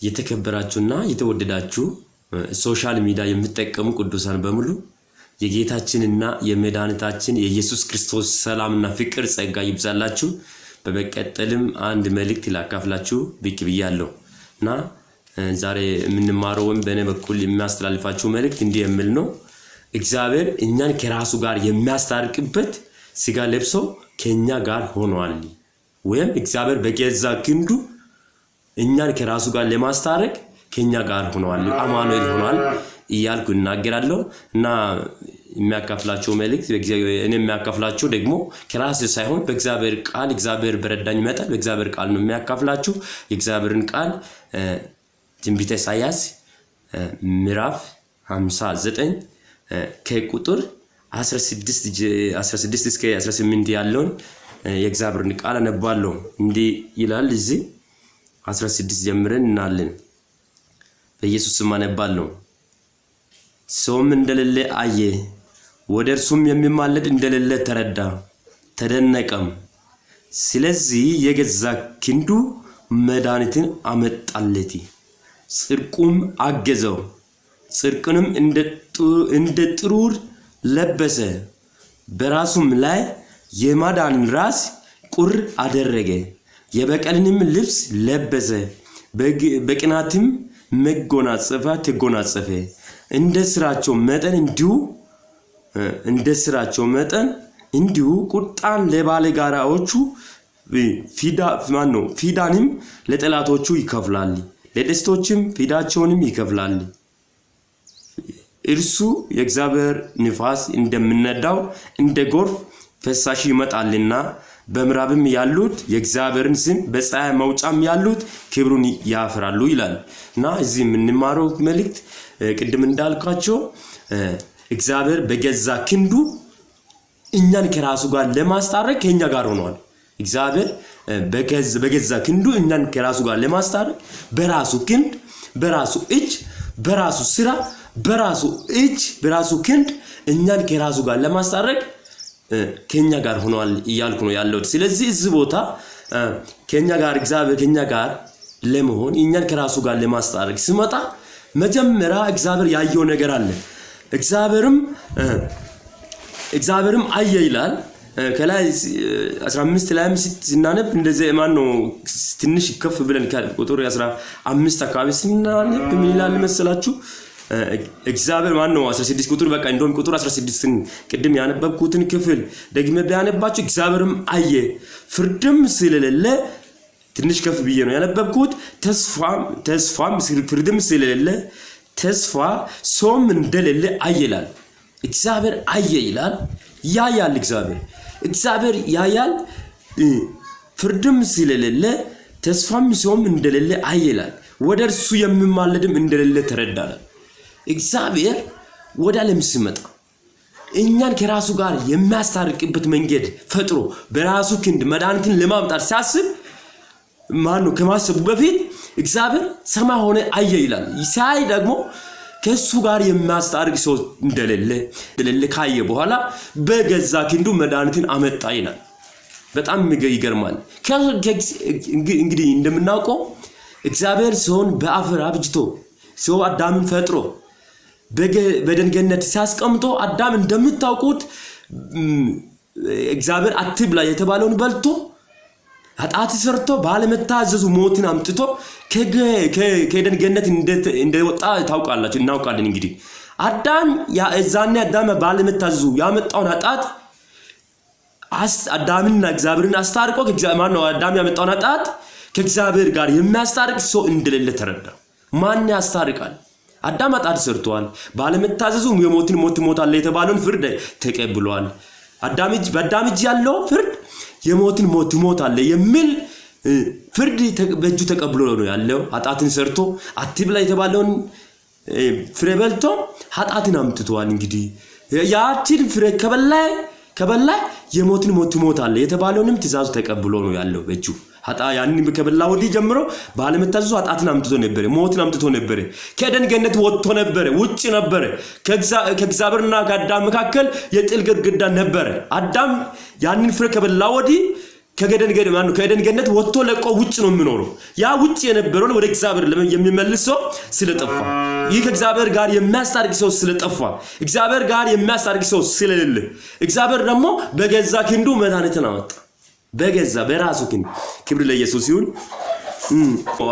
የተከበራችሁና የተወደዳችሁ social media የምትጠቀሙ ቅዱሳን በሙሉ የጌታችንና የመድኃኒታችን የኢየሱስ ክርስቶስ ሰላምና ፍቅር ጸጋ ይብዛላችሁ። በመቀጠልም አንድ መልእክት ላካፍላችሁ ብቅ ብያለሁ እና ዛሬ የምንማረው ወይም በእኔ በኩል የሚያስተላልፋችሁ መልእክት እንዲህ የሚል ነው። እግዚአብሔር እኛን ከራሱ ጋር የሚያስታርቅበት ስጋ ለብሶ ከእኛ ጋር ሆኗል። ወይም እግዚአብሔር በገዛ ክንዱ እኛን ከራሱ ጋር ለማስታረቅ ከኛ ጋር ሆኗል፣ አማኑኤል ሆኗል እያልኩ እናገራለሁ። እና የሚያካፍላቸው መልእክት እኔ የሚያካፍላችሁ ደግሞ ከራሴ ሳይሆን በእግዚአብሔር ቃል፣ እግዚአብሔር በረዳኝ መጠን በእግዚአብሔር ቃል ነው የሚያካፍላችሁ። የእግዚአብሔርን ቃል ትንቢተ ኢሳይያስ ምዕራፍ 59 ከቁጥር 16 እስከ 18 ያለውን የእግዚአብሔርን ቃል አነባለሁ። እንዲህ ይላል፣ እዚህ 16 ጀምረን እናለን። በኢየሱስ ስም አነባለሁ። ሰውም እንደሌለ አየ፣ ወደ እርሱም የሚማለድ እንደሌለ ተረዳ፣ ተደነቀም። ስለዚህ የገዛ ክንዱ መድኃኒትን አመጣለት፣ ጽድቁም አገዘው። ጽድቅንም እንደ ጥሩር ለበሰ፣ በራሱም ላይ የማዳንን ራስ ቁር አደረገ። የበቀልንም ልብስ ለበሰ፣ በቅናትም መጎናጸፊያ ተጎናጸፈ። እንደ ስራቸው መጠን እንዲሁ እንደ ስራቸው መጠን እንዲሁ ቁጣን ለባለጋራዎቹ ፊዳ ማን ነው ፊዳንም ለጠላቶቹ ይከፍላል፣ ለደስቶችም ፊዳቸውንም ይከፍላል። እርሱ የእግዚአብሔር ንፋስ እንደሚነዳው እንደ ጎርፍ ፈሳሽ ይመጣልና በምዕራብም ያሉት የእግዚአብሔርን ስም በፀሐይ መውጫም ያሉት ክብሩን ያፈራሉ ይላል። እና እዚህ የምንማረው መልእክት ቅድም እንዳልኳቸው እግዚአብሔር በገዛ ክንዱ እኛን ከራሱ ጋር ለማስታረቅ ከኛ ጋር ሆኗል። እግዚአብሔር በገዛ ክንዱ እኛን ከራሱ ጋር ለማስታረቅ በራሱ ክንድ፣ በራሱ እጅ፣ በራሱ ስራ፣ በራሱ እጅ፣ በራሱ ክንድ እኛን ከራሱ ጋር ለማስታረቅ ከኛ ጋር ሆኗል እያልኩ ነው ያለሁት። ስለዚህ እዚህ ቦታ ከኛ ጋር እግዚአብሔር ከኛ ጋር ለመሆን እኛን ከራሱ ጋር ለማስታረቅ ሲመጣ መጀመሪያ እግዚአብሔር ያየው ነገር አለ። እግዚአብሔርም አየ ይላል። ከላይ 15 ላይም ስናነብ እንደዚህ ማን ነው ትንሽ ከፍ ብለን ቁጥር 15 አካባቢ ስናነብ ምን ይላል መሰላችሁ? እግዚአብሔር ማን ነው 16 ቁጥር፣ በቃ እንደውም ቁጥር 16ን ቅድም ያነበብኩትን ክፍል ደግሜ ቢያነባችሁ እግዚአብሔርም አየ ፍርድም ስለሌለ፣ ትንሽ ከፍ ብዬ ነው ያነበብኩት። ተስፋም ፍርድም ስለሌለ ተስፋ ሰውም እንደሌለ አየ ይላል። እግዚአብሔር አየ ይላል። ያያል፣ እግዚአብሔር ያያል። ፍርድም ስለሌለ ተስፋም ሰውም እንደሌለ አየ ይላል። ወደ እርሱ የሚማለድም እንደሌለ ተረዳላል። እግዚአብሔር ወደ ዓለም ሲመጣ እኛን ከራሱ ጋር የሚያስታርቅበት መንገድ ፈጥሮ በራሱ ክንድ መድኃኒትን ለማምጣት ሲያስብ ማነው ከማሰቡ በፊት እግዚአብሔር ሰማይ ሆነ አየ ይላል። ሲያይ ደግሞ ከእሱ ጋር የሚያስታርቅ ሰው እንደሌለ ካየ በኋላ በገዛ ክንዱ መድኃኒትን አመጣ ይላል። በጣም ይገርማል። እንግዲህ እንደምናውቀው እግዚአብሔር ሰውን በአፈር አብጅቶ ሰው አዳምን ፈጥሮ በኤደን ገነት ሲያስቀምጦ አዳም እንደምታውቁት እግዚአብሔር አትብላ የተባለውን በልቶ ኃጢአት ሰርቶ ባለመታዘዙ ሞትን አምጥቶ ከኤደን ገነት እንደወጣ ታውቃላችሁ፣ እናውቃለን። እንግዲህ አዳም እዛኔ አዳም ባለመታዘዙ ያመጣውን ኃጢአት አዳምና እግዚአብሔርን አስታርቆ፣ ማነው አዳም ያመጣውን ኃጢአት ከእግዚአብሔር ጋር የሚያስታርቅ ሰው እንደሌለ ተረዳ። ማን ያስታርቃል? አዳም ኃጢአት ሰርቷል። ባለመታዘዙ የሞትን ሞት ትሞታለህ የተባለውን ፍርድ ተቀብሏል። በአዳም እጅ ያለው ፍርድ የሞትን ሞት ትሞታለህ የሚል ፍርድ በእጁ ተቀብሎ ነው ያለው። ኃጢአትን ሰርቶ አትብላ የተባለውን ፍሬ በልቶ ኃጢአትን አምጥቷል። እንግዲህ ያችን ፍሬ ከበላ የሞትን ሞት ትሞታለህ የተባለውንም ትእዛዙ ተቀብሎ ነው ያለው በእጁ። ያንን ከበላ ወዲህ ጀምሮ ባለመታዘዙ ኃጢአትን አምጥቶ ነበረ፣ ሞትን አምጥቶ ነበረ። ከኤደን ገነት ወጥቶ ነበረ፣ ውጭ ነበረ። ከእግዚአብሔርና ከአዳም መካከል የጥል ግድግዳ ነበረ። አዳም ያንን ፍሬ ከበላ ወዲህ ከገደን ገደን ማነው ከኤደን ገነት ወጥቶ ለቆ ውጭ ነው የሚኖረው። ያ ውጭ የነበረውን ወደ እግዚአብሔር የሚመልስ ሰው ስለጠፋ፣ ይህ ከእግዚአብሔር ጋር የሚያስታርቅ ሰው ስለጠፋ፣ እግዚአብሔር ጋር የሚያስታርቅ ሰው ስለሌለ፣ እግዚአብሔር ደግሞ በገዛ ክንዱ መድኃኒትን አመጣ። በገዛ በራሱ ክንድ። ክብር ለኢየሱስ ይሁን።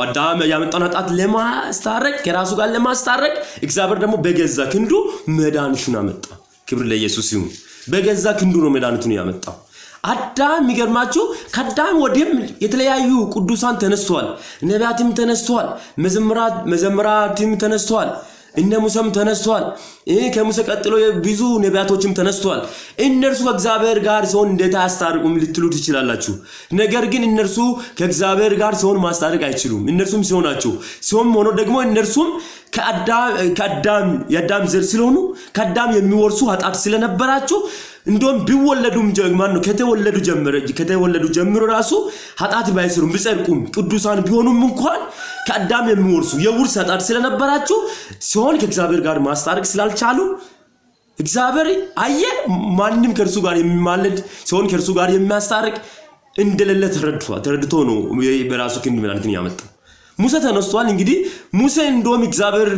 አዳም ያመጣውን ኃጢአት ለማስታረቅ፣ ከራሱ ጋር ለማስታረቅ እግዚአብሔር ደግሞ በገዛ ክንዱ መድኃኒቱን አመጣ። ክብር ለኢየሱስ ይሁን። በገዛ ክንዱ ነው መድኃኒቱን ያመጣው። አዳም፣ የሚገርማችሁ ከአዳም ወዲህም የተለያዩ ቅዱሳን ተነስተዋል። ነቢያትም ተነስተዋል። መዘምራትም ተነስተዋል። እነ ሙሴም ተነስተዋል። ከሙሴ ቀጥሎ ብዙ ነቢያቶችም ተነስተዋል። እነርሱ ከእግዚአብሔር ጋር ሰውን እንዴት አያስታርቁም ልትሉ ትችላላችሁ። ነገር ግን እነርሱ ከእግዚአብሔር ጋር ሰውን ማስታረቅ አይችሉም። እነርሱም ሰው ናቸው። ሰውም ሆኖ ደግሞ እነርሱም ከአዳም የአዳም ዘር ስለሆኑ ከአዳም የሚወርሱ ኃጢአት ስለነበራቸው፣ እንደውም ቢወለዱም ማን ነው ከተወለዱ ጀምሮ ራሱ ኃጢአት ባይሰሩም፣ ቢጸድቁም፣ ቅዱሳን ቢሆኑም እንኳን ከአዳም የሚወርሱ የውርስ ኃጢአት ስለነበራቸው ሲሆን ከእግዚአብሔር ጋር ማስታረቅ ስላልቻሉ፣ እግዚአብሔር አየ፣ ማንም ከእርሱ ጋር የሚማልድ፣ ሰውን ከእርሱ ጋር የሚያስታርቅ እንደሌለ ተረድቶ ነው በራሱ ክንድ መድኃኒትን ያመጣው። ሙሴ ተነስቷል። እንግዲህ ሙሴ እንደውም እግዚአብሔር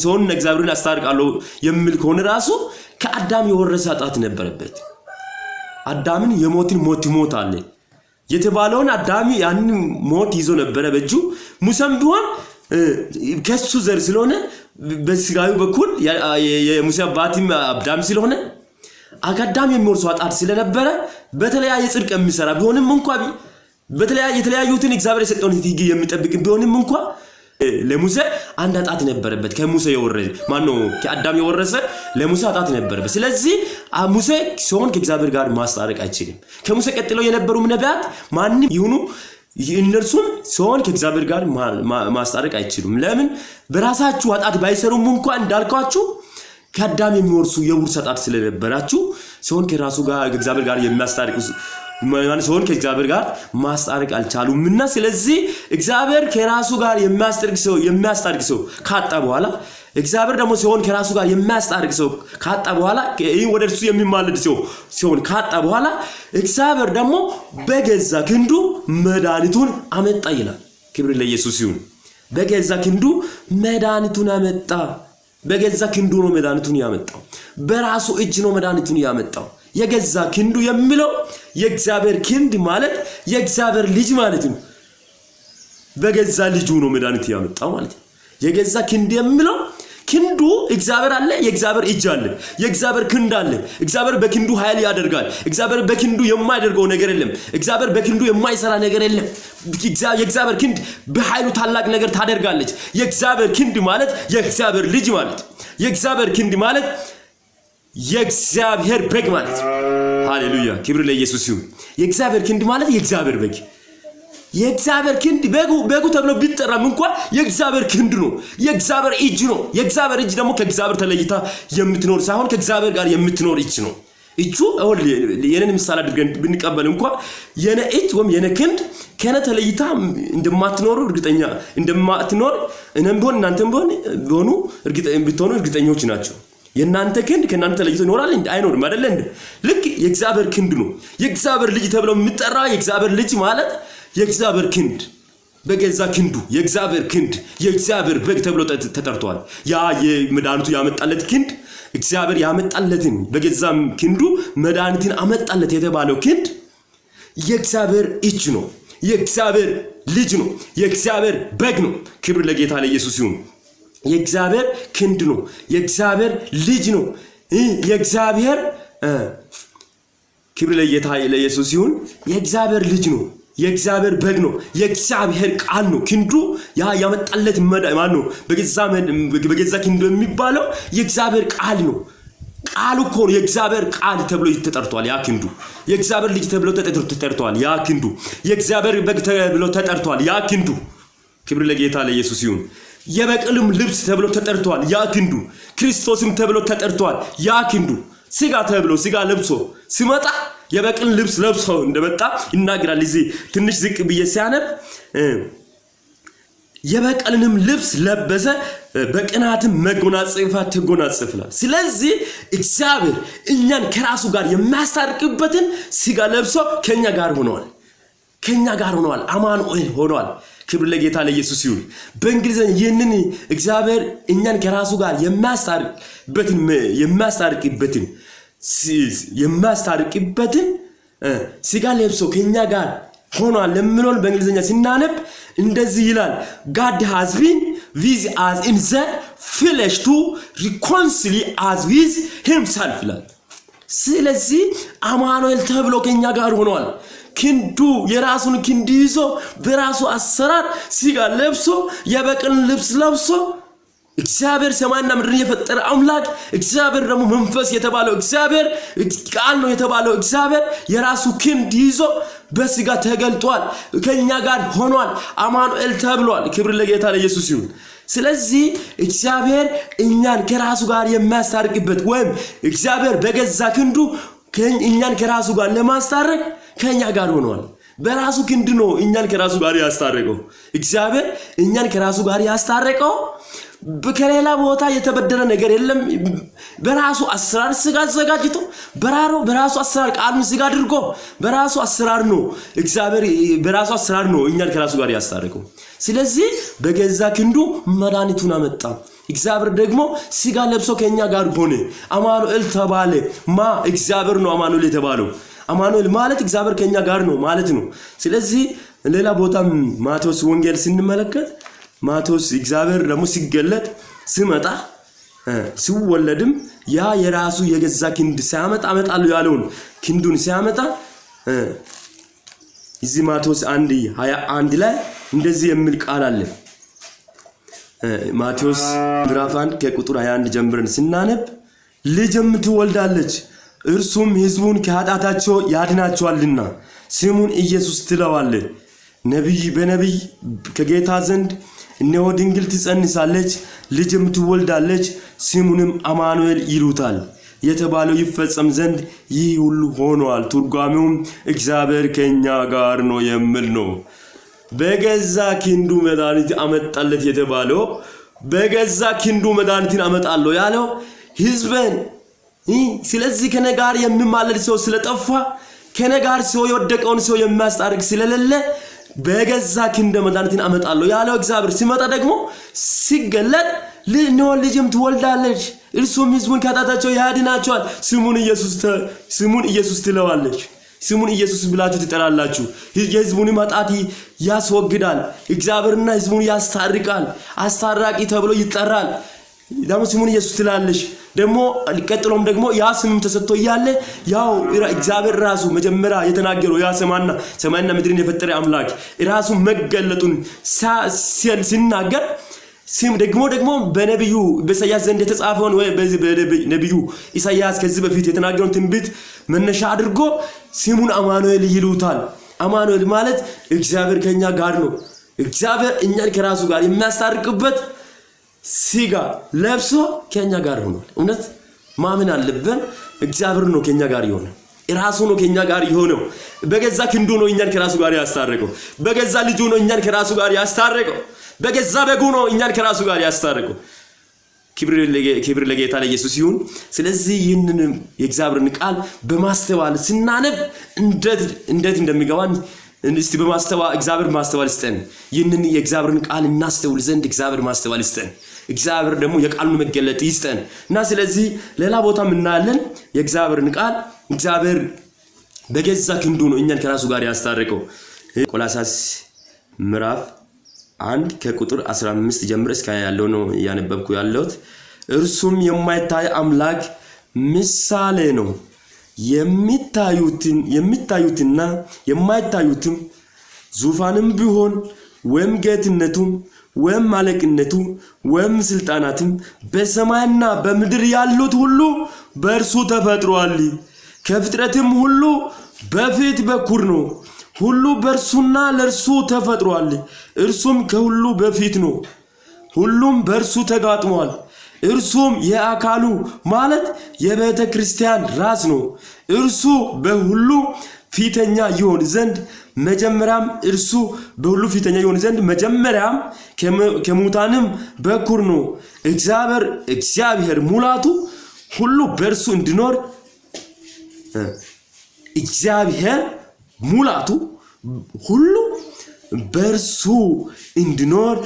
ሰውን እግዚአብሔርን ያስታርቃለሁ የሚል ከሆነ ራሱ ከአዳም የወረሰ ኃጢአት ነበረበት። አዳምን የሞትን ሞት ትሞታለህ የተባለውን አዳም ያንን ሞት ይዞ ነበረ በእጁ። ሙሴም ቢሆን ከሱ ዘር ስለሆነ፣ በስጋዊ በኩል የሙሴ አባትም አዳም ስለሆነ፣ ከአዳም የሚወርሰው ኃጢአት ስለነበረ፣ በተለያየ ጽድቅ የሚሰራ ቢሆንም እንኳ፣ በተለያየ የተለያዩትን እግዚአብሔር የሰጠውን ሕግ የሚጠብቅ ቢሆንም እንኳ ለሙሴ አንድ ኃጢአት ነበረበት። ከሙሴ የወረሰ፣ ማነው፣ ከአዳም የወረሰ ለሙሴ ኃጢአት ነበረበት። ስለዚህ ሙሴ ሰውን ከእግዚአብሔር ጋር ማስታረቅ አይችልም። ከሙሴ ቀጥለው የነበሩ ነቢያት ማንም ይሁኑ እነርሱም ሰውን ከእግዚአብሔር ጋር ማስታረቅ አይችሉም። ለምን? በራሳችሁ ኃጢአት ባይሰሩም እንኳ እንዳልኳችሁ ከአዳም የሚወርሱ የውርስ ኃጢአት ስለነበራችሁ ሰውን ከራሱ ጋር ከእግዚአብሔር ጋር የሚያስታርቅ፣ ሰውን ከእግዚአብሔር ጋር ማስታረቅ አልቻሉምና፣ ስለዚህ እግዚአብሔር ከራሱ ጋር የሚያስታርቅ ሰው ካጣ በኋላ፣ እግዚአብሔር ደግሞ ሰውን ከራሱ ጋር የሚያስታርቅ ሰው ካጣ በኋላ፣ ይህ ወደ እርሱ የሚማልድ ሰው ሲሆን ካጣ በኋላ እግዚአብሔር ደግሞ በገዛ ክንዱ መድኃኒቱን አመጣ ይላል። ክብር ለኢየሱስ ይሁን። በገዛ ክንዱ መድኃኒቱን አመጣ። በገዛ ክንዱ ነው መድኃኒቱን ያመጣው። በራሱ እጅ ነው መድኃኒቱን ያመጣው። የገዛ ክንዱ የሚለው የእግዚአብሔር ክንድ ማለት የእግዚአብሔር ልጅ ማለት ነው። በገዛ ልጁ ነው መድኃኒት ያመጣው ማለት ነው። የገዛ ክንድ የሚለው ክንዱ እግዚአብሔር አለ፣ የእግዚአብሔር እጅ አለ፣ የእግዚአብሔር ክንድ አለ። እግዚአብሔር በክንዱ ኃይል ያደርጋል። እግዚአብሔር በክንዱ የማያደርገው ነገር የለም። እግዚአብሔር በክንዱ የማይሰራ ነገር የለም። የእግዚአብሔር ክንድ በኃይሉ ታላቅ ነገር ታደርጋለች። የእግዚአብሔር ክንድ ማለት የእግዚአብሔር ልጅ ማለት፣ የእግዚአብሔር ክንድ ማለት የእግዚአብሔር በግ ማለት። ሃሌሉያ! ክብር ለኢየሱስ ይሁን። የእግዚአብሔር ክንድ ማለት የእግዚአብሔር በግ፣ የእግዚአብሔር ክንድ፣ በጉ በጉ ተብሎ ቢጠራም እንኳን የእግዚአብሔር ክንድ ነው። የእግዚአብሔር እጅ ነው። የእግዚአብሔር እጅ ደግሞ ከእግዚአብሔር ተለይታ የምትኖር ሳይሆን ከእግዚአብሔር ጋር የምትኖር እጅ ነው። እጁ አሁን የኔን ምሳሌ አድርገን ብንቀበል እንኳ የኔ እጅ ወይም የኔ ክንድ ከኔ ተለይታ እንደማትኖሩ እርግጠኛ እንደማትኖር እኔም ቢሆን እናንተም ቢሆን ቢሆኑ ብትሆኑ እርግጠኞች ናቸው። የእናንተ ክንድ ከእናንተ ተለይቶ ይኖራል እንዴ? አይኖርም አይደለ እንዴ? ልክ የእግዚአብሔር ክንድ ነው። የእግዚአብሔር ልጅ ተብሎ የሚጠራ፣ የእግዚአብሔር ልጅ ማለት የእግዚአብሔር ክንድ፣ በገዛ ክንዱ የእግዚአብሔር ክንድ የእግዚአብሔር በግ ተብሎ ተጠርቷል። ያ የመድኃኒቱ ያመጣለት ክንድ፣ እግዚአብሔር ያመጣለትን በገዛ ክንዱ መድኃኒትን አመጣለት የተባለው ክንድ የእግዚአብሔር እጅ ነው። የእግዚአብሔር ልጅ ነው። የእግዚአብሔር በግ ነው። ክብር ለጌታ ለኢየሱስ ይሁን። የእግዚአብሔር ክንድ ነው። የእግዚአብሔር ልጅ ነው። የእግዚአብሔር፣ ክብር ለጌታ ለኢየሱስ ይሁን። የእግዚአብሔር ልጅ ነው። የእግዚአብሔር በግ ነው። የእግዚአብሔር ቃል ነው። ክንዱ ያ ያመጣለት ማን ነው? በገዛ ክንዱ የሚባለው የእግዚአብሔር ቃል ነው። ቃሉ እኮ ነው። የእግዚአብሔር ቃል ተብሎ ተጠርቷል። ያ ክንዱ የእግዚአብሔር ልጅ ተብሎ ተጠርቷል። ያ ክንዱ የእግዚአብሔር በግ ተብሎ ተጠርቷል። ያ ክንዱ፣ ክብር ለጌታ ለኢየሱስ ይሁን። የበቅልም ልብስ ተብሎ ተጠርቷል። ያ ክንዱ ክርስቶስም ተብሎ ተጠርቷል። ያ ክንዱ ስጋ ተብሎ ስጋ ለብሶ ሲመጣ የበቅል ልብስ ለብሶ እንደመጣ ይናገራል። እዚህ ትንሽ ዝቅ ብዬ ሲያነብ የበቀልንም ልብስ ለበሰ፣ በቅናትም መጎናጸፊያ ተጎናጸፈ ይላል። ስለዚህ እግዚአብሔር እኛን ከራሱ ጋር የሚያስታርቅበትን ስጋ ለብሶ ከኛ ጋር ሆነዋል። ከኛ ጋር ሆኗል። አማኑኤል ሆኗል። ክብር ለጌታ ለኢየሱስ ይሁን። በእንግሊዝኛ ይህንን እግዚአብሔር እኛን ከራሱ ጋር የሚያስታርቅበትን ስጋ ለብሶ ከኛ ጋር ሆኗል የሚለውን በእንግሊዝኛ ስናነብ እንደዚህ ይላል፣ "God has been with us in the flesh to reconcile us with himself" ይላል። ስለዚህ አማኑኤል ተብሎ ከኛ ጋር ሆኗል። ክንዱ የራሱን ክንድ ይዞ በራሱ አሰራር ስጋ ለብሶ፣ የበቅልን ልብስ ለብሶ፣ እግዚአብሔር ሰማይና ምድርን የፈጠረ አምላክ፣ እግዚአብሔር ደግሞ መንፈስ የተባለው፣ እግዚአብሔር ቃል ነው የተባለው እግዚአብሔር የራሱ ክንድ ይዞ በስጋ ተገልጧል፣ ከኛ ጋር ሆኗል፣ አማኑኤል ተብሏል። ክብር ለጌታ ለኢየሱስ ይሁን። ስለዚህ እግዚአብሔር እኛን ከራሱ ጋር የሚያስታርቅበት ወይም እግዚአብሔር በገዛ ክንዱ እኛን ከራሱ ጋር ለማስታረቅ ከኛ ጋር ሆኗል። በራሱ ክንድ ነው እኛን ከራሱ ጋር ያስታረቀው። እግዚአብሔር እኛን ከራሱ ጋር ያስታረቀው ከሌላ ቦታ የተበደረ ነገር የለም። በራሱ አሰራር ስጋ አዘጋጅቶ፣ በራሱ አሰራር ቃሉን ስጋ አድርጎ፣ በራሱ አሰራር ነው፣ እግዚአብሔር በራሱ አሰራር ነው እኛን ከራሱ ጋር ያስታረቀው። ስለዚህ በገዛ ክንዱ መድኃኒቱን አመጣ። እግዚአብሔር ደግሞ ስጋ ለብሶ ከኛ ጋር ሆነ። አማኑኤል ተባለ። እግዚአብሔር ነው አማኑኤል የተባለው። አማኑኤል ማለት እግዚአብሔር ከኛ ጋር ነው ማለት ነው። ስለዚህ ሌላ ቦታም ማቴዎስ ወንጌል ስንመለከት፣ ማቴዎስ እግዚአብሔር ደግሞ ሲገለጥ፣ ሲመጣ፣ ሲወለድም ያ የራሱ የገዛ ክንድ ሲያመጣ፣ አመጣለሁ ያለውን ክንዱን ሲያመጣ እዚህ ማቴዎስ 1:21 ላይ እንደዚህ የሚል ቃል አለ። ማቴዎስ ምዕራፍ 1 ከቁጥር 21 ጀምረን ስናነብ፣ ልጅም ትወልዳለች፣ እርሱም ሕዝቡን ከኃጢአታቸው ያድናቸዋልና ስሙን ኢየሱስ ትለዋለህ። ነቢይ በነቢይ ከጌታ ዘንድ እነሆ ድንግል ትጸንሳለች፣ ልጅም ትወልዳለች፣ ስሙንም አማኑኤል ይሉታል የተባለው ይፈጸም ዘንድ ይህ ሁሉ ሆኗል። ትርጓሜውም እግዚአብሔር ከኛ ጋር ነው የሚል ነው። በገዛ ክንዱ መድኃኒት አመጣለት የተባለው፣ በገዛ ክንዱ መድኃኒትን አመጣለሁ ያለው ህዝብን፣ ስለዚህ ከኔ ጋር የሚማለድ ሰው ስለጠፋ፣ ከኔ ጋር ሰው የወደቀውን ሰው የሚያስታርቅ ስለሌለ በገዛ ክንደ መድኃኒትን አመጣለሁ ያለው እግዚአብሔር ሲመጣ ደግሞ ሲገለጥ፣ እነሆ ልጅም ትወልዳለች፣ እርሱም ህዝቡን ከኃጢአታቸው ያድናቸዋል፣ ስሙን ኢየሱስ ትለዋለች። ስሙን ኢየሱስ ብላችሁ ትጠራላችሁ። የህዝቡን ኃጢአት ያስወግዳል። እግዚአብሔርና ህዝቡን ያስታርቃል። አስታራቂ ተብሎ ይጠራል። ደግሞ ስሙን ኢየሱስ ትላለች። ደግሞ ቀጥሎም ደግሞ ያ ስምም ተሰጥቶ እያለ ያው እግዚአብሔር ራሱ መጀመሪያ የተናገረው ያ ሰማይና ምድርን የፈጠረ አምላክ ራሱ መገለጡን ሲናገር ስም ደግሞ በነቢዩ በኢሳያስ ዘንድ የተጻፈውን ወይ በዚህ በነቢዩ ኢሳያስ ከዚህ በፊት የተናገረውን ትንቢት መነሻ አድርጎ ስሙን አማኑኤል ይሉታል። አማኑኤል ማለት እግዚአብሔር ከኛ ጋር ነው። እግዚአብሔር እኛን ከራሱ ጋር የሚያስታርቅበት ስጋ ለብሶ ከኛ ጋር ሆኗል። እውነት ማመን አለብን። እግዚአብሔር ነው ከኛ ጋር የሆነ፣ ራሱ ነው ከኛ ጋር የሆነው። በገዛ ክንዱ ነው እኛን ከራሱ ጋር ያስታረቀው። በገዛ ልጁ ነው እኛን ከራሱ ጋር ያስታረቀው። በገዛ በጉ ነው እኛን ከራሱ ጋር ያስታረቀው። ክብር ለጌታ ለኢየሱስ ይሁን። ስለዚህ ይህንን የእግዚአብሔርን ቃል በማስተዋል ስናነብ እንዴት እንደሚገባን እስቲ በማስተዋል፣ እግዚአብሔር ማስተዋል ይስጠን። ይህንን የእግዚአብሔርን ቃል እናስተውል ዘንድ እግዚአብሔር ማስተዋል ይስጠን። እግዚአብሔር ደግሞ የቃሉን መገለጥ ይስጠን እና ስለዚህ ሌላ ቦታ እናያለን የእግዚአብሔርን ቃል፣ እግዚአብሔር በገዛ ክንዱ ነው እኛን ከራሱ ጋር ያስታረቀው። ቆላስይስ ምዕራፍ 1 ከቁጥር 15 ጀምሮ እስከ ያለው ነው እያነበብኩ ያለሁት። እርሱም የማይታይ አምላክ ምሳሌ ነው። የሚታዩትና የማይታዩትም ዙፋንም ቢሆን ወይም ጌትነቱም ወይም አለቅነቱ ወይም ስልጣናትም በሰማይና በምድር ያሉት ሁሉ በእርሱ ተፈጥሯል። ከፍጥረትም ሁሉ በፊት በኩር ነው። ሁሉ በእርሱና ለእርሱ ተፈጥሯል። እርሱም ከሁሉ በፊት ነው። ሁሉም በእርሱ ተጋጥሟል። እርሱም የአካሉ ማለት የቤተ ክርስቲያን ራስ ነው። እርሱ በሁሉ ፊተኛ ይሆን ዘንድ መጀመሪያም እርሱ በሁሉ ፊተኛ ይሆን ዘንድ መጀመሪያም ከሙታንም በኩር ነው። እግዚአብሔር ሙላቱ ሁሉ በእርሱ እንዲኖር፣ እግዚአብሔር ሙላቱ ሁሉ በእርሱ እንዲኖር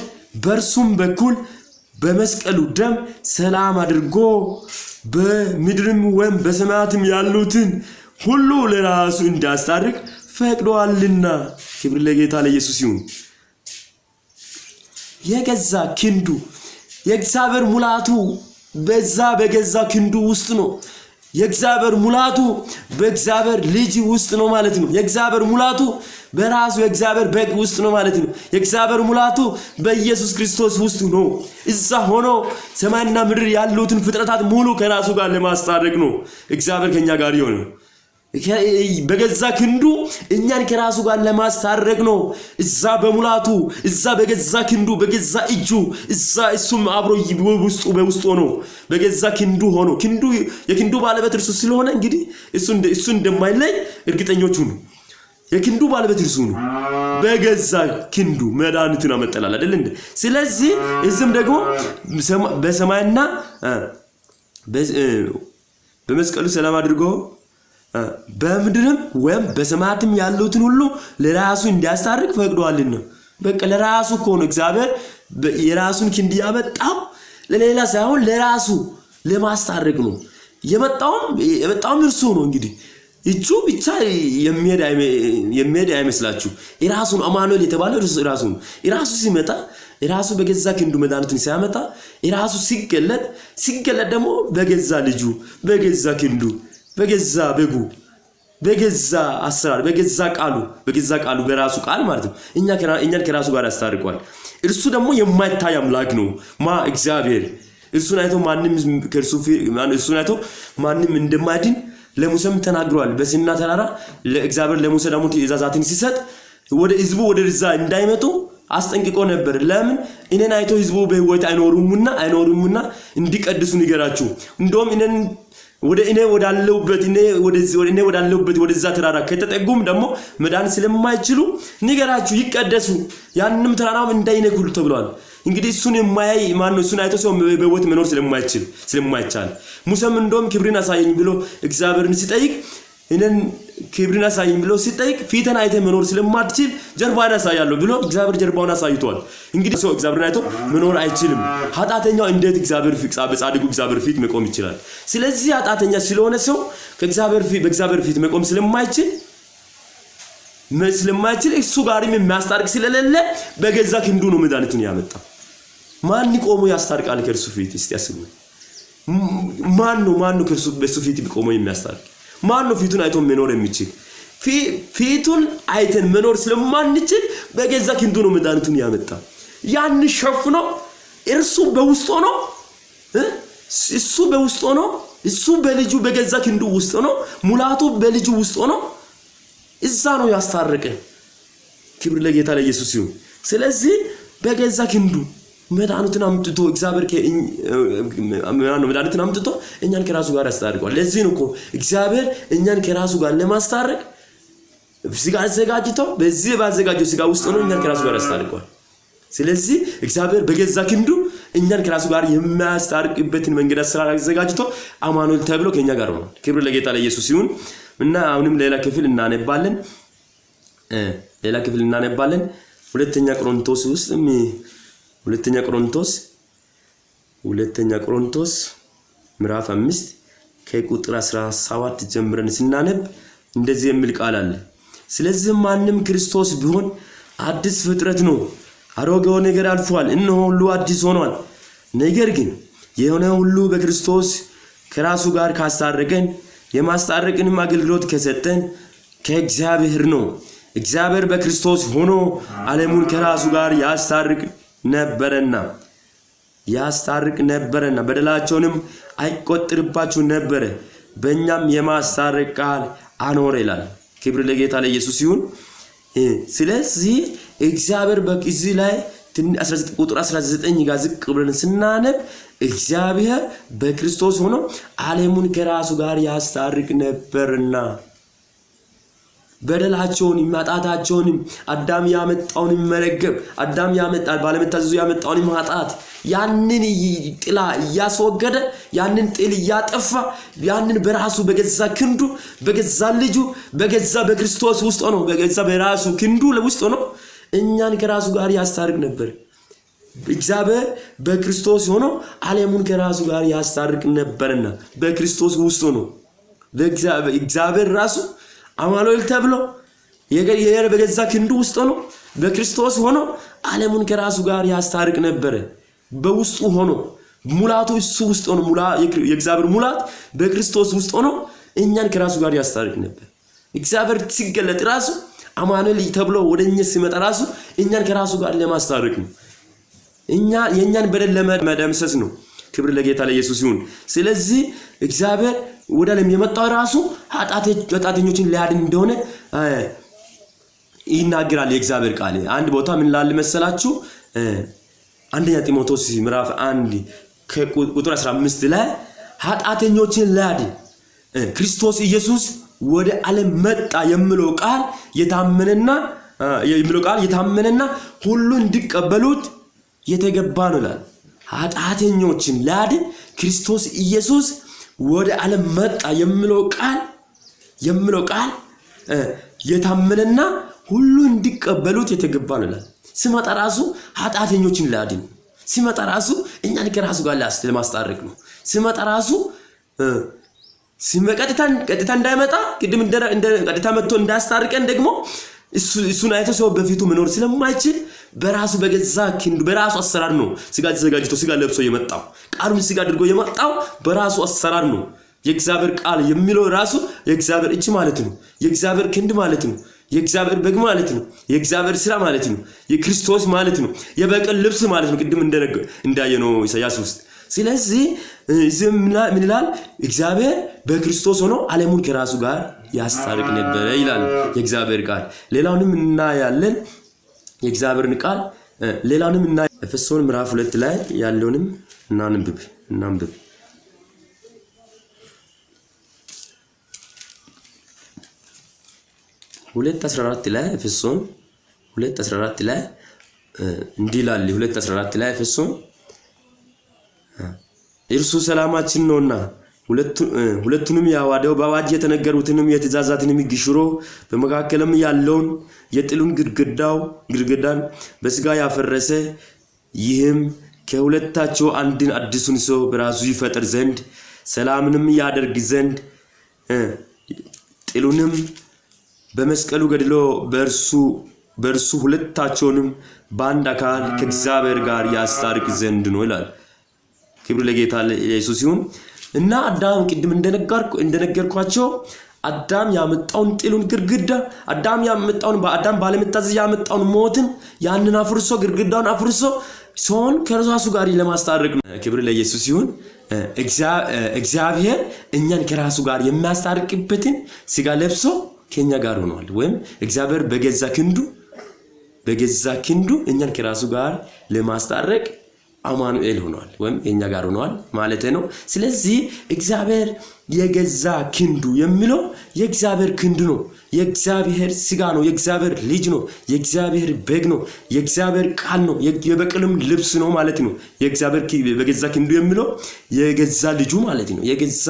በእርሱም በኩል በመስቀሉ ደም ሰላም አድርጎ በምድርም ወይም በሰማያትም ያሉትን ሁሉ ለራሱ እንዲያስታርቅ ፈቅዶአልና። ክብር ለጌታ ለኢየሱስ ይሁን። የገዛ ክንዱ የእግዚአብሔር ሙላቱ በዛ በገዛ ክንዱ ውስጥ ነው። የእግዚአብሔር ሙላቱ በእግዚአብሔር ልጅ ውስጥ ነው ማለት ነው። የእግዚአብሔር ሙላቱ በራሱ የእግዚአብሔር በግ ውስጥ ነው ማለት ነው። የእግዚአብሔር ሙላቱ በኢየሱስ ክርስቶስ ውስጥ ነው። እዛ ሆኖ ሰማይና ምድር ያሉትን ፍጥረታት ሙሉ ከራሱ ጋር ለማስታረቅ ነው እግዚአብሔር ከኛ ጋር የሆነው። በገዛ ክንዱ እኛን ከራሱ ጋር ለማስታረቅ ነው። እዛ በሙላቱ እዛ በገዛ ክንዱ በገዛ እጁ እዛ እሱም አብሮ ውስጡ በውስጡ ሆኖ በገዛ ክንዱ ሆኖ ክንዱ የክንዱ ባለቤት እርሱ ስለሆነ እንግዲህ እሱ እንደማይለይ እርግጠኞቹ ነው። የክንዱ ባለቤት እርሱ ነው። በገዛ ክንዱ መድኃኒቱን አመጠላል አይደል እንዴ? ስለዚህ እዚህም ደግሞ በሰማይና በመስቀሉ ሰላም አድርጎ በምድርም ወይም በሰማያትም ያሉትን ሁሉ ለራሱ እንዲያስታርቅ ፈቅዷልና። በቃ ለራሱ እኮ ነው እግዚአብሔር የራሱን ክንድ ያመጣው ለሌላ ሳይሆን ለራሱ ለማስታረቅ ነው። የመጣውም እርሱ ነው። እንግዲህ እጁ ብቻ የሚሄድ አይመስላችሁ። የራሱ ነው። አማኑኤል የተባለው ራሱ ነው። የራሱ ሲመጣ የራሱ በገዛ ክንዱ መድኃኒቱን ሲያመጣ የራሱ ሲገለጥ ደግሞ በገዛ ልጁ በገዛ ክንዱ በገዛ በጉ በገዛ አሰራር በገዛ ቃሉ በራሱ ቃል ማለት ነው። እኛን ከራሱ ጋር ያስታርቋል። እርሱ ደግሞ የማይታይ አምላክ ነው። ማ እግዚአብሔር እርሱን አይቶ ማንም ከእርሱ እርሱን አይቶ ማንም እንደማይድን ለሙሴም ተናግሯል። በሲና ተራራ ለእግዚአብሔር ለሙሴ ደግሞ ትእዛዛትን ሲሰጥ ወደ ህዝቡ ወደዛ እንዳይመጡ አስጠንቅቆ ነበር። ለምን? እኔን አይቶ ህዝቡ በህይወት አይኖሩምና እንዲቀድሱ ንገራችሁ። እንደውም እኔን ወደ እኔ ወዳለሁበት እኔ ወደዚህ ወደ እኔ ወዳለሁበት ወደዛ ተራራ ከተጠጉም ደግሞ መዳን ስለማይችሉ ንገራችሁ፣ ይቀደሱ፣ ያንንም ተራራም እንዳይነኩ ተብሏል። እንግዲህ እሱን የማያይ ማን ነው? እሱን አይቶ ሰው በህይወት መኖር ስለማይቻል ሙሴም እንደውም ክብርን አሳየኝ ብሎ እግዚአብሔርን ሲጠይቅ እኔን ክብርን አሳየኝ ብሎ ሲጠይቅ ፊትን አይተህ መኖር ስለማትችል ጀርባን አሳያለሁ ብሎ እግዚአብሔር ጀርባውን አሳይቷል። እንግዲህ ሰው እግዚአብሔርን አይቶ መኖር አይችልም። ኃጢአተኛው እንዴት እግዚአብሔር ፊት በጻድቁ እግዚአብሔር ፊት መቆም ይችላል? ስለዚህ ኃጢአተኛ ስለሆነ ሰው ከእግዚአብሔር ፊት በእግዚአብሔር ፊት መቆም ስለማይችል እሱ ጋርም የሚያስታርቅ ስለሌለ በገዛ ክንዱ ነው መድኃኒቱን ያመጣው። ማን ቆሞ ያስታርቃል ከእርሱ ፊት? እስቲ አስቡ። ማን ነው ከእርሱ በሱ ፊት ቆሞ የሚያስታርቅ? ማን ነው ፊቱን አይቶ መኖር የሚችል? ፊቱን አይተን መኖር ስለማንችል በገዛ ክንዱ ነው መድኃኒቱን ያመጣ። ያን ሸፍኖ እርሱ በውስጡ ሆኖ እሱ በውስጡ ሆኖ እሱ በልጁ በገዛ ክንዱ ውስጥ ሆኖ ሙላቱ በልጁ ውስጥ ሆኖ እዛ ነው ያስታረቀ። ክብር ለጌታ ለኢየሱስ ይሁን። ስለዚህ በገዛ ክንዱ መድኃኒቱን አምጥቶ እግዚአብሔር መድኃኒቱን አምጥቶ እኛን ከራሱ ጋር ያስታርቀዋል። ለዚህ ነው እኮ እግዚአብሔር እኛን ከራሱ ጋር ለማስታረቅ ስጋ አዘጋጅቶ በዚህ ባዘጋጀው ስጋ ውስጥ ሆኖ እኛን ከራሱ ጋር ያስታርቀዋል። ስለዚህ እግዚአብሔር በገዛ ክንዱ እኛን ከራሱ ጋር የሚያስታርቅበትን መንገድ አሰራር አዘጋጅቶ አማኑኤል ተብሎ ከኛ ጋር ሆኗል። ክብር ለጌታ ለኢየሱስ ይሁን። እና አሁንም ሌላ ክፍል እናነባለን። ሁለተኛ ቆሮንቶስ ውስጥ ሁለተኛ ቆሮንቶስ ምዕራፍ 5 ከቁጥር 17 ጀምረን ስናነብ እንደዚህ የሚል ቃል አለ። ስለዚህ ማንም ክርስቶስ ቢሆን አዲስ ፍጥረት ነው፣ አሮጌው ነገር አልፏል፣ እነሆ ሁሉ አዲስ ሆኗል። ነገር ግን የሆነ ሁሉ በክርስቶስ ከራሱ ጋር ካስታረቀን የማስታረቅንም አገልግሎት ከሰጠን ከእግዚአብሔር ነው። እግዚአብሔር በክርስቶስ ሆኖ ዓለሙን ከራሱ ጋር ያስታርቅ ነበረና በደላቸውንም አይቆጥርባችሁ ነበረ፣ በእኛም የማስታረቅ ቃል አኖረ ይላል። ክብር ለጌታ ለኢየሱስ ይሁን። ስለዚህ እግዚአብሔር በዚህ ላይ ቁጥር 19 ጋር ዝቅ ብለን ስናነብ እግዚአብሔር በክርስቶስ ሆኖ ዓለሙን ከራሱ ጋር ያስታርቅ ነበርና በደላቸውን ማጣታቸውንም አዳም ያመጣውን መረገም፣ አዳም ያመጣ ባለመታዘዙ ያመጣውን ማጣት ያንን ጥላ እያስወገደ፣ ያንን ጥል እያጠፋ፣ ያንን በራሱ በገዛ ክንዱ፣ በገዛ ልጁ፣ በገዛ በክርስቶስ ውስጥ ሆኖ፣ በገዛ በራሱ ክንዱ ውስጥ ሆኖ እኛን ከራሱ ጋር ያስታርቅ ነበር። እግዚአብሔር በክርስቶስ ሆኖ ዓለሙን ከራሱ ጋር ያስታርቅ ነበርና በክርስቶስ ውስጥ ሆኖ እግዚአብሔር ራሱ አማኑኤል ተብሎ በገዛ ክንዱ ውስጥ ሆኖ በክርስቶስ ሆኖ ዓለሙን ከራሱ ጋር ያስታርቅ ነበረ። በውስጡ ሆኖ ሙላቱ እሱ ውስጥ ሆኖ፣ የእግዚአብሔር ሙላት በክርስቶስ ውስጥ ሆኖ እኛን ከራሱ ጋር ያስታርቅ ነበር። እግዚአብሔር ሲገለጥ ራሱ አማኑኤል ተብሎ ወደ እኛ ሲመጣ ራሱ እኛን ከራሱ ጋር ለማስታረቅ ነው። እኛ የእኛን በደል ለመደምሰስ ነው። ክብር ለጌታ ለኢየሱስ ይሁን። ስለዚህ እግዚአብሔር ወደ ዓለም የመጣው ራሱ ኃጢአተኞችን ሊያድን እንደሆነ ይናገራል የእግዚአብሔር ቃል። አንድ ቦታ ምን ላል መሰላችሁ? አንደኛ ጢሞቴዎስ ምዕራፍ 1 ከቁጥር 15 ላይ ኃጢአተኞችን ሊያድን ክርስቶስ ኢየሱስ ወደ ዓለም መጣ የሚለው ቃል የታመነና ሁሉ እንዲቀበሉት የተገባ ነው ይላል። ኃጢአተኞችን ሊያድን ክርስቶስ ኢየሱስ ወደ ዓለም መጣ የሚለው ቃል የታመነና ሁሉ እንዲቀበሉት የተገባ ነው ይላል። ሲመጣ ራሱ ኃጢአተኞችን ሊያድን፣ ሲመጣ ራሱ እኛን ከራሱ ጋር ለማስታረቅ ነው። ሲመጣ ራሱ ቀጥታ እንዳይመጣ፣ ቅድም ቀጥታ መጥቶ እንዳያስታርቀን ደግሞ እሱን አይቶ ሰው በፊቱ መኖር ስለማይችል በራሱ በገዛ ክንዱ በራሱ አሰራር ነው ስጋ ተዘጋጅቶ ስጋ ለብሶ የመጣው። ቃሉን ስጋ አድርጎ የመጣው በራሱ አሰራር ነው። የእግዚአብሔር ቃል የሚለው ራሱ የእግዚአብሔር እጅ ማለት ነው። የእግዚአብሔር ክንድ ማለት ነው። የእግዚአብሔር በግ ማለት ነው። የእግዚአብሔር ስራ ማለት ነው። የክርስቶስ ማለት ነው። የበቀል ልብስ ማለት ነው። ቅድም እንዳየነው ኢሳያስ ውስጥ። ስለዚህ እዚህ ምን ይላል? እግዚአብሔር በክርስቶስ ሆኖ ዓለሙን ከራሱ ጋር ያስታርቅ ነበረ ይላል የእግዚአብሔር ቃል። ሌላውንም እናያለን። የእግዚአብሔርን ቃል ሌላውንም እና ኤፌሶን ምዕራፍ 2 ላይ ያለውንም እናንብብ እናንብብ። 2:14 ላይ፣ ኤፌሶን 2:14 ላይ እንዲህ ይላል። 2:14 ላይ ኤፌሶን እርሱ ሰላማችን ነውና ሁለቱንም ያዋሃደው፣ በአዋጅ የተነገሩትንም የትእዛዛትንም ሕግ ሽሮ በመካከልም ያለውን የጥሉን ግድግዳን በስጋ ያፈረሰ፣ ይህም ከሁለታቸው አንድን አዲሱን ሰው በራሱ ይፈጥር ዘንድ ሰላምንም ያደርግ ዘንድ ጥሉንም በመስቀሉ ገድሎ በእርሱ ሁለታቸውንም በአንድ አካል ከእግዚአብሔር ጋር ያስታርቅ ዘንድ ነው ይላል። ክብር ለጌታ ለኢየሱስ ይሁን። እና አዳም ቅድም እንደነገርኳቸው አዳም ያመጣውን ጥሉን ግድግዳ፣ አዳም ያመጣውን በአዳም ባለመታዘዝ ያመጣውን ሞትን ያንን አፍርሶ፣ ግድግዳውን አፍርሶ ሰውን ከራሱ ጋር ለማስታረቅ ነው። ክብር ለኢየሱስ ይሁን። እግዚአብሔር እኛን ከራሱ ጋር የሚያስታርቅበትን ስጋ ለብሶ ከኛ ጋር ሆኗል። ወይም እግዚአብሔር በገዛ ክንዱ እኛን ከራሱ ጋር ለማስታረቅ አማኑኤል ሆኗል ወይም የኛ ጋር ሆኗል ማለት ነው። ስለዚህ እግዚአብሔር የገዛ ክንዱ የሚለው የእግዚአብሔር ክንድ ነው። የእግዚአብሔር ስጋ ነው። የእግዚአብሔር ልጅ ነው። የእግዚአብሔር በግ ነው። የእግዚአብሔር ቃል ነው። የበቀልም ልብስ ነው ማለት ነው። የእግዚአብሔር በገዛ ክንዱ የሚለው የገዛ ልጁ ማለት ነው። የገዛ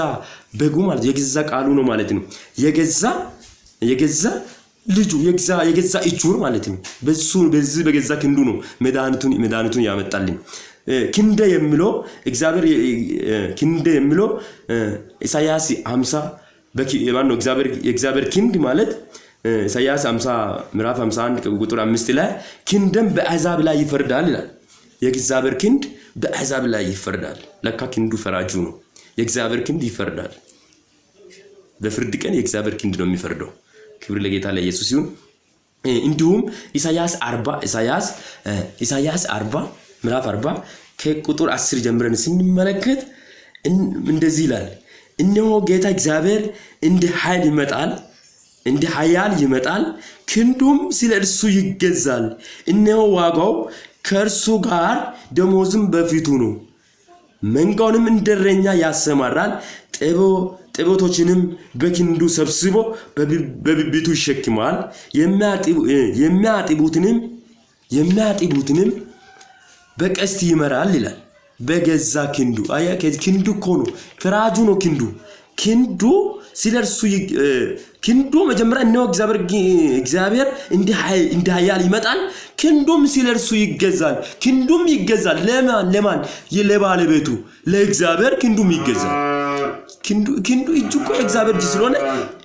በጉ ማለት የገዛ ቃሉ ነው ማለት ነው። የገዛ ልጁ የገዛ እጁ ማለት ነው። በሱ በዚህ በገዛ ክንዱ ነው መድኃኒቱን ያመጣልን። ክንደ የሚለው፣ እግዚአብሔር ክንደ የሚለው ኢሳያስ 50 ማነው? እግዚአብሔር የእግዚአብሔር ክንድ ማለት ኢሳያስ 50 ምዕራፍ 51 ቁጥር 5 ላይ ክንደም በአሕዛብ ላይ ይፈርዳል ይላል። የእግዚአብሔር ክንድ በአሕዛብ ላይ ይፈርዳል። ለካ ክንዱ ፈራጁ ነው። የእግዚአብሔር ክንድ ይፈርዳል። በፍርድ ቀን የእግዚአብሔር ክንድ ነው የሚፈርደው። ክብር ለጌታ ለኢየሱስ ይሁን። እንዲሁም ኢሳያስ 40 ኢሳያስ 40 ምዕራፍ 40 ከቁጥር 10 ጀምረን ስንመለከት እንደዚህ ይላል። እነሆ ጌታ እግዚአብሔር እንደ ኃይል ይመጣል፣ እንደ ኃያል ይመጣል፣ ክንዱም ስለ እርሱ ይገዛል። እነሆ ዋጋው ከእርሱ ጋር ደሞዙም በፊቱ ነው። መንጋውንም እንደ እረኛ ያሰማራል። ጠቦቶችንም በክንዱ ሰብስቦ በብብቱ ይሸክማል። የሚያጥቡትንም በቀስት ይመራል ይላል። በገዛ ክንዱ። አያ፣ ክንዱ እኮ ነው፣ ፍራጁ ነው ክንዱ። ክንዱ ስለ እርሱ፣ ክንዱ መጀመሪያ እነሆ እግዚአብሔር እንደ ኃያል ይመጣል፣ ክንዱም ስለ እርሱ ይገዛል። ክንዱም ይገዛል። ለማን? ለማን? ለባለቤቱ ለእግዚአብሔር ክንዱም ይገዛል። ክንዱ፣ እጁ እኮ የእግዚአብሔር እጅ ስለሆነ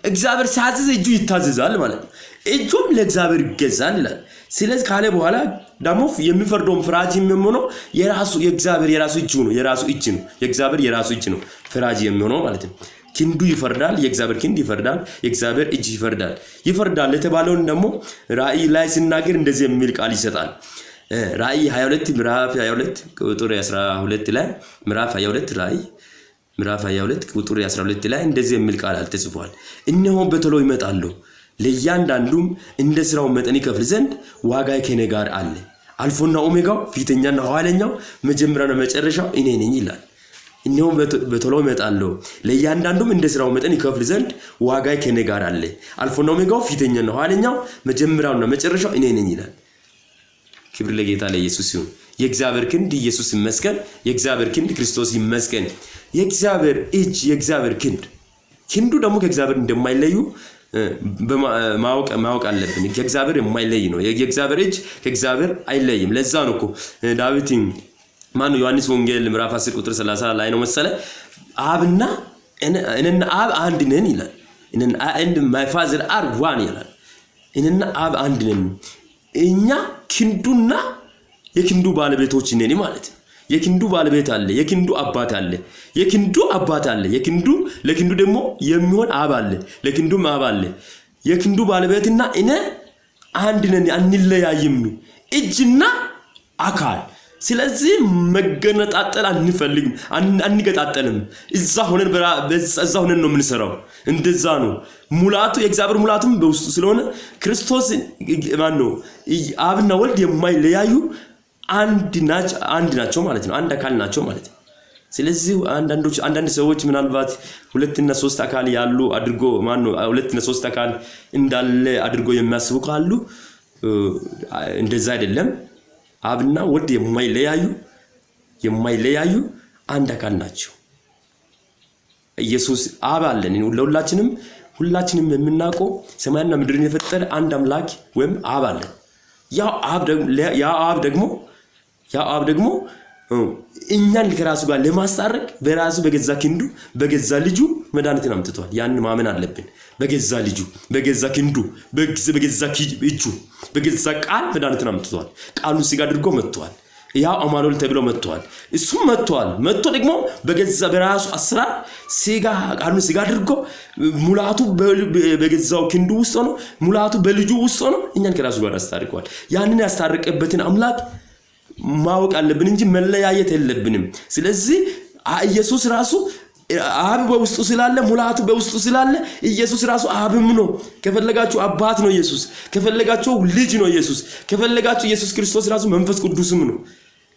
እግዚአብሔር ሲያዝዝ እጁ ይታዘዛል ማለት ነው። እጁም ለእግዚአብሔር ይገዛል ይላል። ስለዚህ ካለ በኋላ ደግሞ የሚፈርደውን ፍራጅ የሚሆነው የራሱ የእግዚአብሔር የራሱ እጁ ነው። የራሱ እጅ ነው። የእግዚአብሔር የራሱ እጅ ነው ፍራጅ የሚሆነው ማለት ነው። ክንዱ ይፈርዳል። የእግዚአብሔር ክንድ ይፈርዳል። የእግዚአብሔር እጅ ይፈርዳል። ይፈርዳል የተባለውን ደግሞ ራእይ ላይ ሲናገር እንደዚህ የሚል ቃል ይሰጣል። ራእይ 22፣ ምዕራፍ 22 ቁጥር 12 ላይ፣ ምዕራፍ 22፣ ራእይ ምዕራፍ 22 ቁጥር 12 ላይ እንደዚህ የሚል ቃል ተጽፏል። እነሆ በቶሎ እመጣለሁ፣ ለእያንዳንዱም እንደ ስራው መጠን ይከፍል ዘንድ ዋጋዬ ከእኔ ጋር አለ። አልፋና ኦሜጋው፣ ፊተኛና ኋለኛው፣ መጀመሪያና መጨረሻው እኔ ነኝ ይላል። እነሆ በቶሎ እመጣለሁ፣ ለእያንዳንዱም እንደ ስራው መጠን ይከፍል ዘንድ ዋጋዬ ከእኔ ጋር አለ። አልፋና ኦሜጋው፣ ፊተኛና ኋለኛው፣ መጀመሪያውና መጨረሻው እኔ ነኝ ይላል። ክብር ለጌታ ለኢየሱስ ይሁን። የእግዚአብሔር ክንድ ኢየሱስ ይመስገን። የእግዚአብሔር ክንድ ክርስቶስ ይመስገን። የእግዚአብሔር እጅ፣ የእግዚአብሔር ክንድ፣ ክንዱ ደግሞ ከእግዚአብሔር እንደማይለዩ ማወቅ አለብን። ከእግዚአብሔር የማይለይ ነው። የእግዚአብሔር እጅ ከእግዚአብሔር አይለይም። ለዛ ነው እኮ ዳዊት፣ ማነው፣ ዮሐንስ ወንጌል ምዕራፍ 10 ቁጥር 30 ላይ ነው መሰለ፣ አብና እኔና አብ አንድ ነን ይላል። And my Father are one ይላል። እኔና አብ አንድ ነን። እኛ ክንዱና የክንዱ ባለቤቶች ነን ማለት ነው። የክንዱ ባለቤት አለ፣ የክንዱ አባት አለ፣ የክንዱ አባት አለ። የክንዱ ለክንዱ ደግሞ የሚሆን አብ አለ፣ ለክንዱም አብ አለ። የክንዱ ባለቤትና እኔ አንድ ነን፣ አንለያይም። እጅና አካል። ስለዚህ መገነጣጠል አንፈልግም፣ አንገጣጠልም። እዛ ሆነን ነው የምንሰራው። እንደዛ ነው። ሙላቱ፣ የእግዚአብሔር ሙላቱም በውስጡ ስለሆነ ክርስቶስ፣ ማን ነው፣ አብና ወልድ የማይለያዩ አንድ ናቸው ማለት ነው። አንድ አካል ናቸው ማለት ነው። ስለዚህ አንዳንድ ሰዎች ምናልባት ሁለትና ሶስት አካል ያሉ አድርጎ፣ ማን ነው፣ ሁለትና ሶስት አካል እንዳለ አድርጎ የሚያስቡ ካሉ እንደዛ አይደለም። አብና ወልድ የማይለያዩ አንድ አካል ናቸው። ኢየሱስ አብ አለን። ለሁላችንም ሁላችንም የምናውቀው ሰማይና ምድርን የፈጠረ አንድ አምላክ ወይም አብ አለን። ያው አብ ደግሞ እኛን ከራሱ ጋር ለማስታረቅ በራሱ በገዛ ክንዱ በገዛ ልጁ መድኃኒትን አምጥቷል። ያንን ማመን አለብን። በገዛ ልጁ፣ በገዛ ክንዱ፣ በገዛ እጁ፣ በገዛ ቃል መድኃኒትን አምጥቷል። ቃሉን ስጋ አድርጎ መጥቷል። ያው አማኑኤል ተብሎ መጥቷል። እሱም መጥቷል። መጥቶ ደግሞ በገዛ በራሱ አሰራር ስጋ፣ ቃሉን ስጋ አድርጎ ሙላቱ በገዛው ክንዱ ውስጥ ሆኖ፣ ሙላቱ በልጁ ውስጥ ሆኖ እኛን ከራሱ ጋር አስታርቋል። ያንን ያስታረቀበትን አምላክ ማወቅ አለብን እንጂ መለያየት የለብንም። ስለዚህ ኢየሱስ ራሱ አብ በውስጡ ስላለ፣ ሙላቱ በውስጡ ስላለ ኢየሱስ ራሱ አብም ነው። ከፈለጋችሁ አባት ነው ኢየሱስ፣ ከፈለጋችሁ ልጅ ነው ኢየሱስ፣ ከፈለጋችሁ ኢየሱስ ክርስቶስ ራሱ መንፈስ ቅዱስም ነው።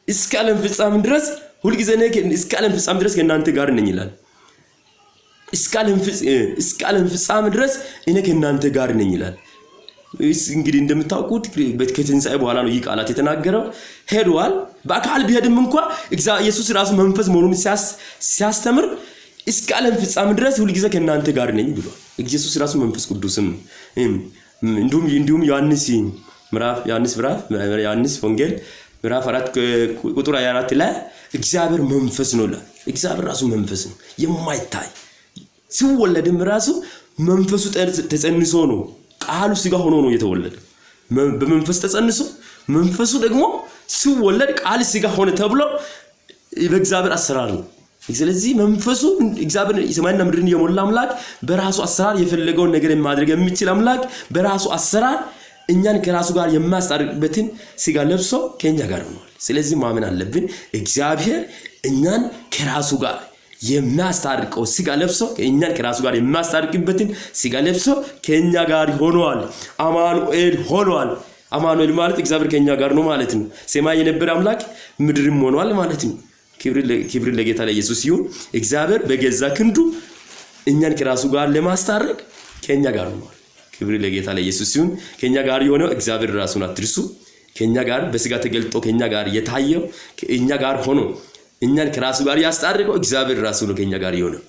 እስከ ዓለም ፍጻሜ ድረስ፣ ሁልጊዜ እኔ እስከ ዓለም ፍጻሜ ድረስ ከእናንተ ጋር ነኝ ይላል። እስከ ዓለም ፍጻሜ ድረስ እኔ ከእናንተ ጋር ነኝ ይላል። እንግዲህ እንደምታውቁት ከትንሣኤ በኋላ ነው ይህ ቃላት የተናገረው። ሄዷል። በአካል ቢሄድም እንኳ ኢየሱስ ራሱ መንፈስ መሆኑን ሲያስተምር እስከ ዓለም ፍጻሜ ድረስ ሁልጊዜ ከእናንተ ጋር ነኝ ብሏል። ኢየሱስ ራሱ መንፈስ ቅዱስም። እንዲሁም ዮሐንስ ወንጌል ምዕራፍ 4 ቁጥር 24 ላይ እግዚአብሔር መንፈስ ነው ይላል። እግዚአብሔር ራሱ መንፈስ ነው፣ የማይታይ። ሲወለድም ራሱ መንፈሱ ተጸንሶ ነው፣ ቃሉ ስጋ ሆኖ ነው የተወለደ። በመንፈስ ተጸንሶ መንፈሱ ደግሞ ሲወለድ ቃል ስጋ ሆነ ተብሎ በእግዚአብሔር አሰራር ነው። ስለዚህ መንፈሱ እግዚአብሔር፣ ሰማይና ምድርን የሞላ አምላክ፣ በራሱ አሰራር የፈለገውን ነገር ማድረግ የሚችል አምላክ በራሱ አሰራር እኛን ከራሱ ጋር የሚያስታርቅበትን ስጋ ለብሶ ከእኛ ጋር ሆኗል። ስለዚህ ማመን አለብን። እግዚአብሔር እኛን ከራሱ ጋር የሚያስታርቀው ስጋ ለብሶ፣ እኛን ከራሱ ጋር የሚያስታርቅበትን ስጋ ለብሶ ከእኛ ጋር ሆኗል። አማኑኤል ሆኗል። አማኑኤል ማለት እግዚአብሔር ከእኛ ጋር ነው ማለት ነው። ሰማይ የነበረ አምላክ ምድርም ሆኗል ማለት ነው። ክብር ለጌታ ለኢየሱስ ይሁን። እግዚአብሔር በገዛ ክንዱ እኛን ከራሱ ጋር ለማስታረቅ ከኛ ጋር ሆኗል። ክብር ለጌታ ለኢየሱስ ሲሆን ከኛ ጋር የሆነው እግዚአብሔር ራሱን አትርሱ። ከኛ ጋር በስጋ ተገልጦ ከኛ ጋር የታየው፣ ከእኛ ጋር ሆኖ እኛን ከራሱ ጋር ያስታረቀው እግዚአብሔር ራሱ ነው ከኛ ጋር የሆነው።